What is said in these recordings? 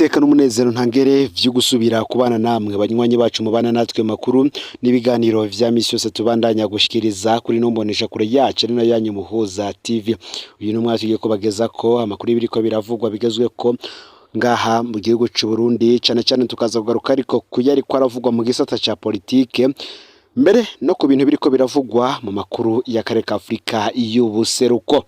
Niteka n'umunezero ntangere vyo gusubira kubana namwe, banywanyi bacu mubana natwe makuru n'ibiganiro vya misi yose tubandanya gushikiriza kuri no mbonesha kure yacu, ari nayo yanyu Muhuza TV. Uyu ni umwaka tugiye kubageza ko amakuru y'ibiriko biravugwa bigezweko ngaha mu gihugu c'u Burundi, cane cane tukaza kugaruka ariko kuyariko aravugwa mu gisata ca politike, mbere no ku bintu biriko biravugwa mu makuru y'akarere ka Afurika y'ubuseruko.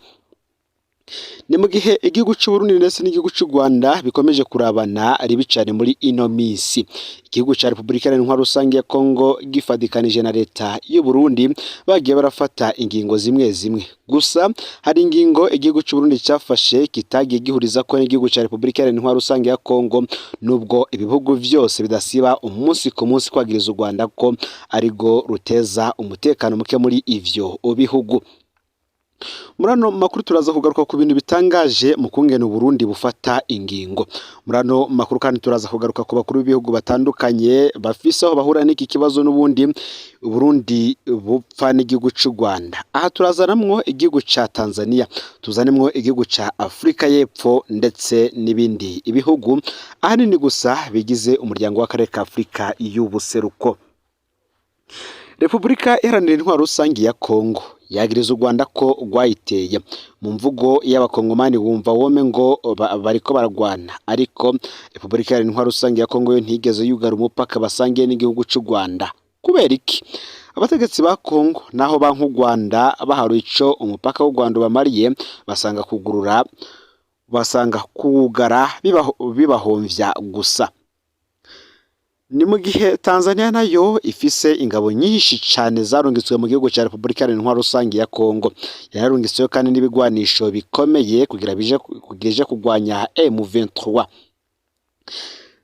Ni mu gihe igihugu c'u Burundi ndetse n'igihugu c'u Rwanda bikomeje kurabana ribi cane muri ino misi. Igihugu ca Repubulika Iharanira Intwaro Rusange ya Kongo gifadikanije na leta y'u Burundi bagiye barafata ingingo zimwe zimwe. Gusa hari ingingo igihugu c'u Burundi cafashe kitagiye gihurizako n'igihugu ca Repubulika Iharanira Intwaro Rusange ya Kongo, nubwo ibihugu vyose bidasiba umunsi ku munsi kwagiriza u Rwanda ko arirwo ruteza umutekano muke muri ivyo bihugu. Muri ano makuru turaza kugaruka ku bintu bitangaje mu kungena Uburundi bufata ingingo. Muri ano makuru kandi turaza kugaruka ku bakuru b'ibihugu batandukanye bafise aho bahura n'iki kibazo n'ubundi Uburundi bupfa n'igihugu c'u Rwanda. Aha turazanamwo igihugu ca Tanzania, tuzanimwo igihugu ca Afrika y'Epfo ndetse n'ibindi ibihugu ahanini gusa bigize umuryango w'akarere ka Afrika y'ubuseruko. Repubulika Iharanira Intwaro Rusange ya Kongo yagiriza u Rwanda ko rwayiteye. Mu mvugo y'abakongomani wumva wome ngo bariko baragwana, ariko Repubulika Iharanira Intwaro Rusange ya Kongo yo ntigeze yugara umupaka basangiye n'igihugu c'u Rwanda. Kubera iki? Abategetsi ba Kongo naho banka u Rwanda baharuye ico umupaka w'u Rwanda ubamariye, basanga kugurura, basanga kuwugara bibahomvya gusa. Ni mu gihe Tanzania nayo ifise ingabo nyinshi cane zarungitswe mu gihugu ca Repubulika Iharanira Intwaro Rusange ya Kongo. Yararungitseyo kandi n'ibigwanisho bikomeye kugira bije kugira ije kugwanya M23.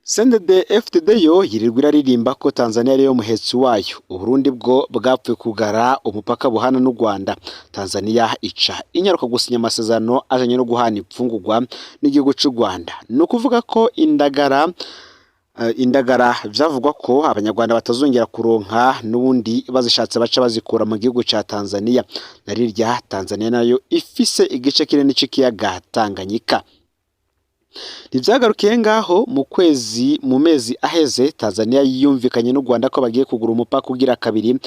CNDD FDD yo yirirwa iraririmba ko Tanzania ariyo muhetsi wayo. Uburundi bwo bwapfuye kugara umupaka buhana n'u Rwanda. Tanzania ica inyaruka gusinya amasezerano ajanye no guhana imfungurwa n'igihugu c'u Rwanda. Ni ukuvuga ko indagara vyavugwa ko abanyarwanda batazongera kuronka n'ubundi bazishatse baca bazikura mu gihugu ca Tanzania. Na rirya Tanzania nayo ifise igice kinini c'ikiyaga Tanganyika. Ntivyagarukiye ngaho. Mu kwezi, mu mezi aheze, Tanzania yumvikanye n'u Rwanda ko bagiye kugura umupaka ugira kabiri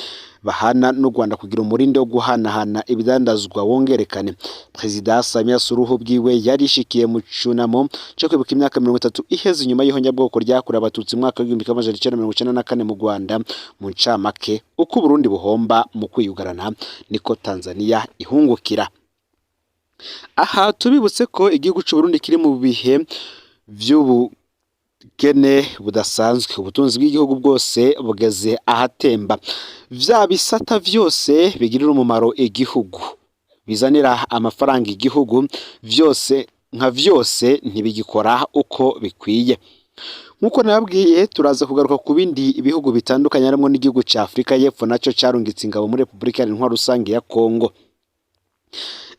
bahana n'u Rwanda kugira umurindi wo guhanahana ibidandazwa wongerekane. Perezida Samia Suluhu bwiwe yarishikiye mu cunamo co kwibuka imyaka 30 iheze inyuma y'ihonyabwoko ryakorewe Abatutsi mu mwaka w'1994 mu Rwanda. Mu ncamake, uko Uburundi buhomba mu kwiyugarana niko Tanzania ihungukira. Aha tubibutse ko igihugu c'u Burundi kiri mu bihe vy'ubukene budasanzwe. Ubutunzi bw'igihugu bwose bugeze ahatemba. Vya bisata vyose bigirira umumaro igihugu, bizanira amafaranga igihugu, vyose nka vyose ntibigikora uko bikwiye. Nk'uko nababwiye, turaza kugaruka ku bindi bihugu bitandukanye, harimwo n'igihugu ca Afurika y'Epfo naco carungitse ingabo muri Repubulika Iharanira Intwaro Rusange ya Kongo.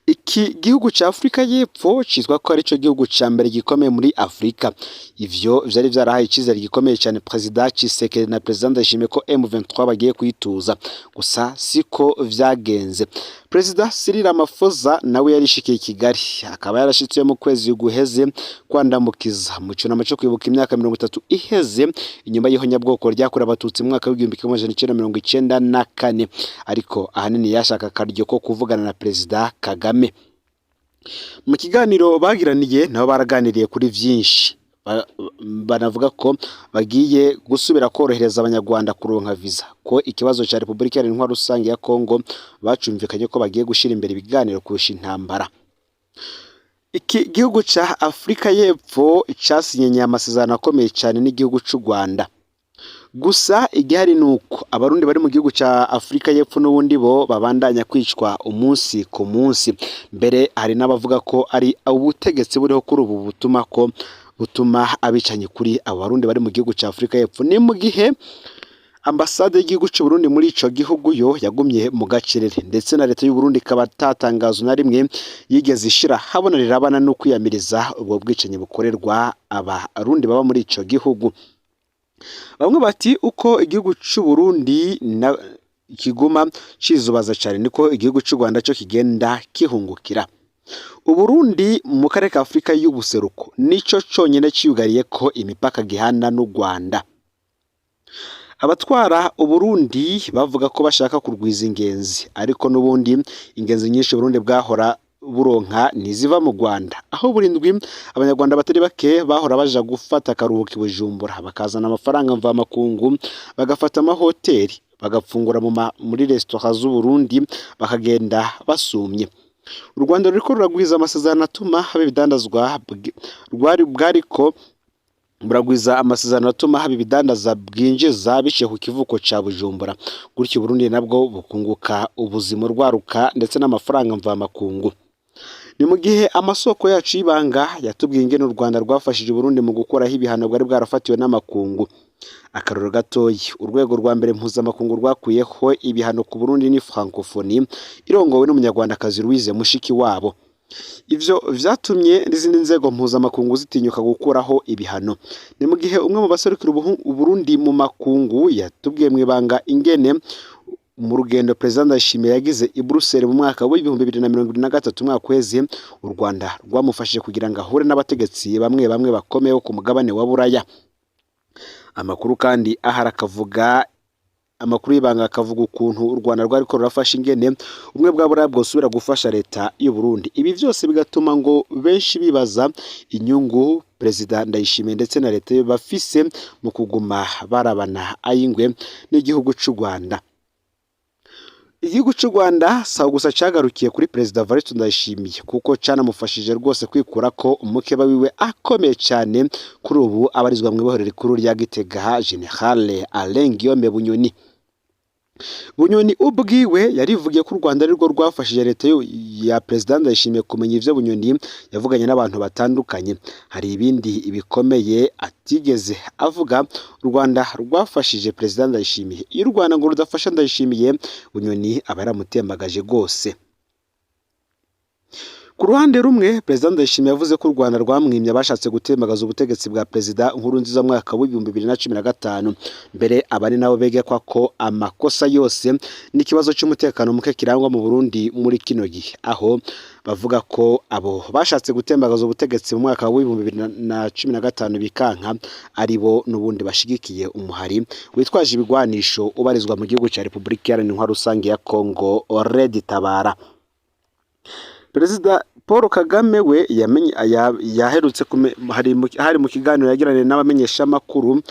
Iki gihugu ca Afurika y'Epfo citwa ko arico gihugu ca mbere gikomeye muri Afurika. Ivyo vyari vyarahaye icizere gikomeye cane Perezida Tshisekedi na Perezida Ndayishimiye ko M23 bagiye kuyituza. Gusa siko vyagenze. Perezida Cyril Ramaphosa nawe yarishikiye i Kigali, akaba yarashitseyo mu kwezi guheze kwandamukiza mu cunamo co kwibuka imyaka 30 iheze inyuma y'ihonyabwoko ryakorewe Abatutsi mu mwaka w'1994, ariko ahanini yashaka akaryo ko kuvugana na Perezida Kagame. Mu kiganiro bagiraniye nabo baraganiriye kuri vyinshi, banavuga ko bagiye gusubira korohereza abanyarwanda kuronka visa, ko ikibazo ca Repubulika Iharanira Intwaro Rusange ya Kongo bacumvikanye ko bagiye gushira imbere ibiganiro kurusha intambara. Iki gihugu ca Afurika y'Epfo casinyanye amasezerano akomeye cane n'igihugu c'u Rwanda. Gusa igihari nuko Abarundi bari mu gihugu ca Afurika y'Epfo n'ubundi bo babandanya kwicwa umunsi ku munsi. Mbere hari n'abavuga ko ari ubutegetsi buriho kuri ubu butuma ko butuma abicanyi kuri abo Barundi bari mu gihugu ca Afurika y'Epfo. Ni mu gihe ambasade y'igihugu c'u Burundi muri ico gihugu yo yagumye mu gacerere, ndetse na leta y'u Burundi ikaba atatangazo na rimwe yigeze ishira habona rirabana no kwiyamiriza ubwo bwicanyi bukorerwa Abarundi baba muri ico gihugu. Bamwe bati uko igihugu c'u Burundi na kiguma cizubaza cane niko igihugu c'u Rwanda co kigenda kihungukira. Uburundi mu karere ka Afurika y'ubuseruko nico conyene ciyugariye ko imipaka gihana n'u Rwanda. Abatwara Uburundi bavuga ko bashaka kurwiza ingenzi, ariko n'ubundi ingenzi nyinshi Uburundi bwahora buronka ntiziva mu Rwanda, aho burindwi abanyarwanda batari bake bahora baja gufata akaruhuko i Bujumbura, bakazana amafaranga mvamakungu, bagafata amahoteli, bagafungura muri resitora z'Uburundi, bakagenda basumye. U Rwanda ruriko ruragwiza amasezerano atuma haba ibidandazwa rwari bwariko buragwiza amasezerano atuma haba ibidandaza bwinjiza biciye ku kivuko ca Bujumbura, gutyo Uburundi nabwo bukunguka ubuzima rwaruka ndetse n'amafaranga mvamakungu. Ni mu gihe amasoko yacu y'ibanga yatubwiye ingene u Rwanda rwafashije Uburundi mu gukuraho ibihano bwari bwarafatiwe n'amakungu. Akarorero gatoyi, urwego rwa mbere mpuzamakungu rwakuyeho ibihano ku Burundi ni Francophonie irongowe n'umunyarwandakazi Louise Mushikiwabo. Ivyo vyatumye n'izindi nzego mpuzamakungu zitinyuka gukuraho ibihano. Ni mu gihe umwe mu baserukira Uburundi mu makungu yatubwiye mw'ibanga ingene mu rugendo Perezida Ndayishimiye yagize i Bruxelles mu mwaka w'2023, umwaka uheze, u Rwanda rwamufashije kugira ngo ahure n'abategetsi bamwe bamwe bakomeye bo ku mugabane wa Buraya. Amakuru kandi ahari akavuga, amakuru y'ibanga akavuga ukuntu u Rwanda rwariko rurafasha ingene ubumwe bwa Buraya bwosubira gufasha leta y'u Burundi. Ibi vyose bigatuma ngo benshi bibaza inyungu Perezida Ndayishimiye ndetse na leta ye bafise mu kuguma barabana ay'ingwe n'igihugu c'u Rwanda. Igihugu c'u Rwanda saho gusa cagarukiye kuri Perezida Evariste Ndayishimiye, kuko canamufashije rwose kwikurako umukeba wiwe akomeye cane, kuri ubu abarizwa mw'ibohero rikuru rya Gitega, General Alain Guillaume Bunyoni. Bunyoni ubwiwe yarivugiye ko u Rwanda arirwo rwafashije leta ya Perezida Ndayishimiye kumenya ivyo Bunyoni yavuganye n'abantu batandukanye. Hari ibindi bikomeye atigeze avuga u Rwanda rwafashije Perezida Ndayishimiye. Iyo u Rwanda ngo rudafasha Ndayishimiye, Bunyoni aba yaramutembagaje rwose. Ku ruhande rumwe, Perezida Ndayishimiye yavuze ko u Rwanda rwamwimye abashatse gutembagaza ubutegetsi bwa Perezida Nkurunziza mu mwaka w'2015. Mbere abari nabo begekwa ko amakosa yose n'ikibazo c'umutekano muke kirangwa mu Burundi muri kino gihe, aho bavuga ko abo bashatse gutembagaza ubutegetsi mu mwaka w'2015 bikanka ari bo n'ubundi bashigikiye umuhari witwaje ibigwanisho ubarizwa mu gihugu ca Repubulika Iharanira Intwaro Rusange ya Congo, Red Tabara. Perezida Paul Kagame we yamenye yaherutse hari mu kiganiro yagiranye n'abamenyeshamakuru,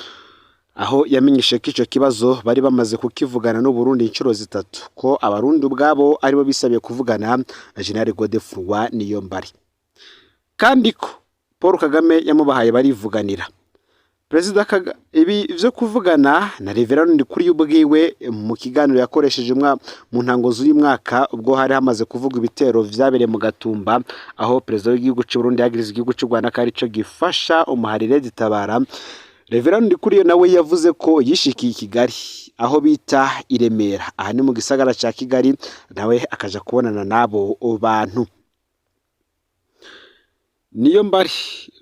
aho yamenyeshe ko ico kibazo bari bamaze kukivugana n'Uburundi inshuro zitatu, ko abarundi ubwabo aribo bisabiye kuvugana na General Godefroid Niyombare, kandi ko Paul Kagame yamubahaye barivuganira. Perezida Kagame ibi vyo kuvugana na Reverend Ndikuriyo ubwiwe mu kiganiro yakoresheje mu ntango z'uyu mwaka, ubwo hari hamaze kuvuga ibitero vyabereye mu Gatumba, aho perezida w'igihugu c'u Burundi yagiriza igihugu c'u Rwanda ko arico gifasha umuhari Red Tabara. Reverend Ndikuriyo nawe yavuze ko yishikiye i Kigali aho bita i Remera, aha ni mu gisagara ca Kigali, nawe akaja kubonana n'abo bantu. Niyo mbari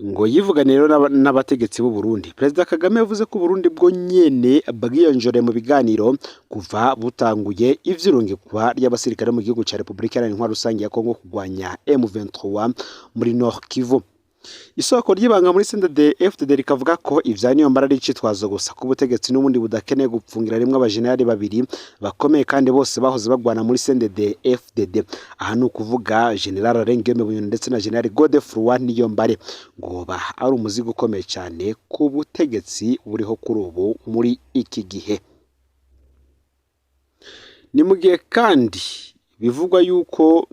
ngo yivuganiye rero n'abategetsi b'u Burundi. Perezida Kagame yavuze ko Uburundi bwo nyene bwiyonjoreye mu biganiro kuva butanguye ivy'irungikwa ry'abasirikare mu gihugu ca Repubulika Iharanira Intwaro Rusange ya Kongo kurwanya M23 muri Nord Kivu. Isoko ry'ibanga muri CNDD FDD rikavuga ko ivya Niyombare ari icitwazo gusa, ko ubutegetsi n'ubundi budakeneye gupfungira rimwe abajenerali babiri bakomeye kandi bose bahoze bagwana muri CNDD FDD. Aha ni ukuvuga General Alain Guillaume Bunyoni ndetse na General Godefroid Niyombare, ngo ba ari umuzigo ukomeye cyane ku butegetsi buriho kuri ubu muri iki gihe. Ni mu gihe kandi bivugwa yuko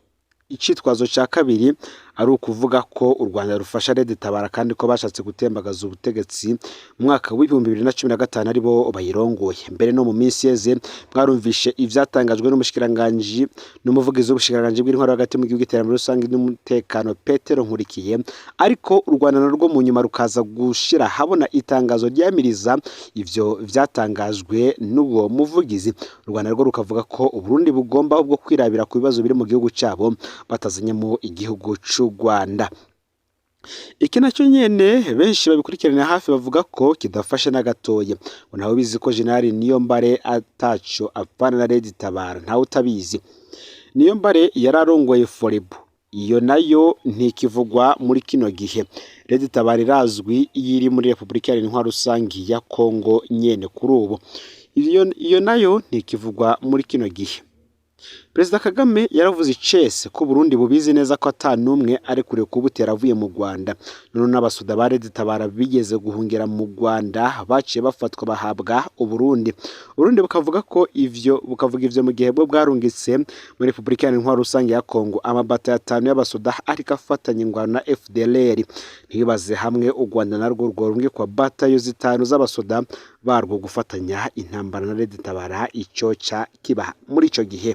icitwazo cya kabiri ari ukuvuga ko u Rwanda rufasha Red Tabara, kandi ko bashatse gutembagaza ubutegetsi mu mwaka w'2015 aribo bayirongoye. Mbere no mu minsi yeze mwarumvishe ivyatangajwe n'umushikiranganji n'umuvugizi w'ubushikiranganji bw'intwaro hagati mu gihugu, iterambere rusange n'umutekano, Petero Nkurikiye, ariko u Rwanda narwo mu nyuma rukaza gushira habona itangazo ryamiriza ivyo vyatangajwe n'uwo muvugizi. U Rwanda rwo rukavuga ko Uburundi bugomba ubwo kwirabira ku bibazo biri mu gihugu cabo batazanyemo igihugu c'u Rwanda. Iki nacyo nyene benshi babikurikiranira hafi bavuga ko kidafashe na gatoya. Ngo ntawe ubizi ko General Niyombare ataco apfana na Red Tabara, ntawe utabizi. Niyombare yararongoye Forebu. Iyo nayo ntikivugwa muri kino gihe. Red Tabara irazwi iyo iri muri Repubulika Iharanira Intwaro Rusangi ya Kongo nyene kuri ubu. Iyo nayo ntikivugwa muri kino gihe. Perezida Kagame yaravuze icese ko Burundi bubizi neza ko ata n'umwe arekuriwe kubutera avuye mu Rwanda. None n'abasoda ba Red Tabara bigeze guhungira mu Rwanda baciye bafatwa bahabwa Uburundi. Uburundi bukavuga ko ivyo bukavuga ivyo mu gihe bwo bwarungitse muri Repubulika Iharanira Intwaro Rusange ya Kongo amabata atanu y'abasoda ariko afatanya ingwano na FDLR. Ntibaze hamwe u Rwanda narwo rworungikwa batayo zitanu z'abasoda barwo gufatanya intambara na Red Tabara icoca kiba muri ico gihe.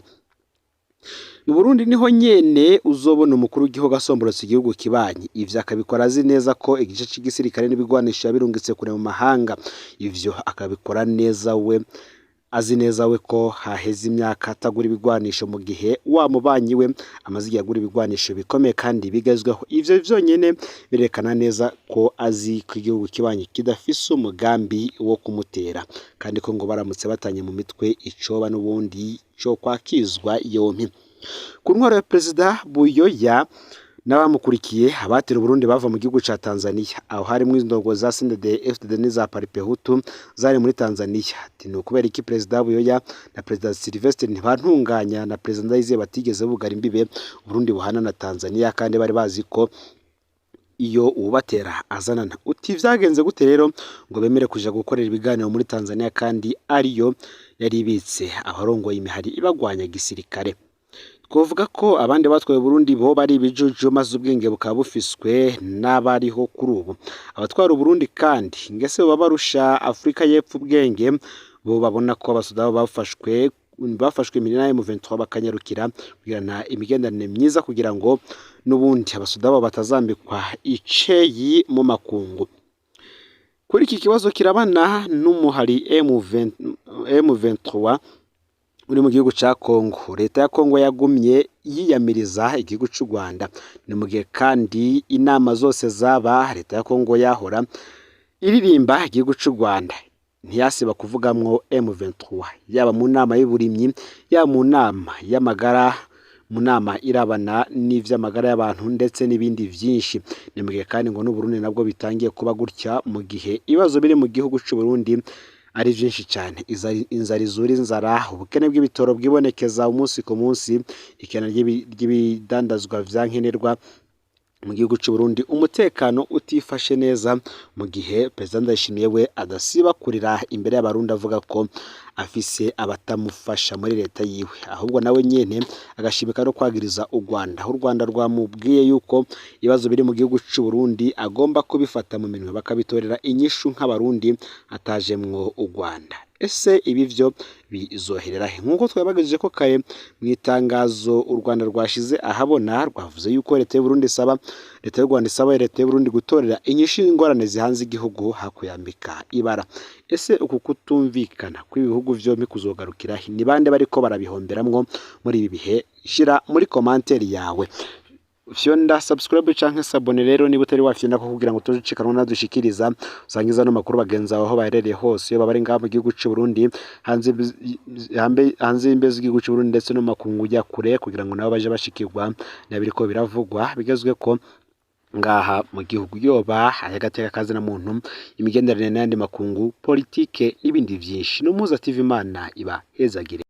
Mu Burundi niho nyene uzobona umukuru w'igihugu asomborotse igihugu kibanyi, ivyo akabikora azi neza ko igice c'igisirikare n'ibigwanisho yabirungitse kure mu mahanga, ivyo akabikora neza we azi neza we ko haheze imyaka atagura ibigwanisho mu gihe wa mubanyi we amaze igihe agura ibigwanisho bikomeye kandi bigezweho. Ivyo vyonyene birerekana neza ko azi ko igihugu kibanyi kidafise umugambi wo kumutera, kandi ko ngo baramutse batanye mu mitwe icoba n'ubundi co kwakizwa yompi. Ku ntwaro ya Perezida Buyoya n'abamukurikiye, abatera Uburundi bava mu gihugu ca Tanzania, aho harimwo indongo za CNDD FDD n'iza Paripehutu zari muri Tanzania. Ati ni ukubera iki Perezida Buyoya na Perezida Sylvestre Ntibantunganya na Perezida Ndayizeye batigeze bugara imbibe Uburundi buhana na Tanzania, kandi bari bazi ko iyo uwubatera azanana? Uti vyagenze gute rero ngo bemere kuja gukorera ibiganiro muri Tanzania kandi ariyo yari ibitse abarongoye imihari ibagwanya gisirikare? Twovuga ko abandi batwaye Burundi bo bari ibijuju, maze ubwenge bukaba bufiswe n'abariho kuri ubu. Abatwara Uburundi kandi ngese boba barusha Afurika y'Epfo ubwenge, bo babona ko abasoda bafashwe imirima ya M23 bakanyarukira kugirana imigenderanire myiza kugira ngo n'ubundi abasoda babo batazambikwa iceyi mu makungu. Kuri iki kibazo kirabana n'umuhari M23 uri mu gihugu ca Kongo, leta ya Kongo yagumye yiyamiriza igihugu c'u Rwanda. Ni mu gihe kandi inama zose zaba leta ya Kongo yahora iririmba igihugu c'u Rwanda, ntiyasiba kuvugamwo M23, yaba mu nama y'uburimyi, yaba mu nama y'amagara, mu nama irabana n'ivy'amagara y'abantu ndetse n'ibindi vyinshi. Ni mu gihe kandi ngo n'Uburundi nabwo bitangiye kuba gutya, mu gihe ibibazo biri mu gihugu c'u Burundi ari vyinshi cyane, inzara izura inzara, ubukene bw'ibitoro bwibonekeza umunsi ku munsi, ikena ry'ibidandazwa vya nkenerwa mu gihugu c'u Burundi, umutekano utifashe neza, mu gihe Perezida Ndayishimiye we adasiba kurira imbere y'abarundi avuga ko afise abatamufasha muri leta yiwe, ahubwo nawe nyene agashimika no kwagiriza u Rwanda, aho u Rwanda rwamubwiye yuko ibibazo biri mu gihugu c'u Burundi agomba kubifata mu minwe bakabitorera inyishu nk'abarundi hatajemwo u Rwanda. Ese ibi vyo bizoherera he? Nk'uko twabagejeje ko kare mu itangazo u Rwanda rwashize ahabona, rwavuze yuko leta y'u Burundi isaba leta y'u Rwanda isaba leta y'u Burundi gutorera inyishu ingorane zihanze igihugu hakuyambika ibara. Ese uku kutumvikana kw'ibihugu vyombi kuzogarukira he? Ni bande bariko barabihomberamwo muri ibi bihe? Shira muri commentaire yawe, fyonda subscribe canke s'abonner rero niba utari wafyonda ko, kugira ngo tujucikanwa nadushikiriza. Usangiza no makuru bagenzi aho baherereye hose, iyo baba ari ngaha mu gihugu c'u Burundi, hanze y'imbibe z'igihugu c'u Burundi ndetse no mu makungu ya kure, kugira ngo nabo baje bashikirwa nabiriko biravugwa bigezwe ko ngaha mu gihugu, yoba ay'agateka kazina muntu, imigenderanire n'ayandi makungu, politike n'ibindi vyinshi. N'Umuhuza TV, Imana iba hezagire.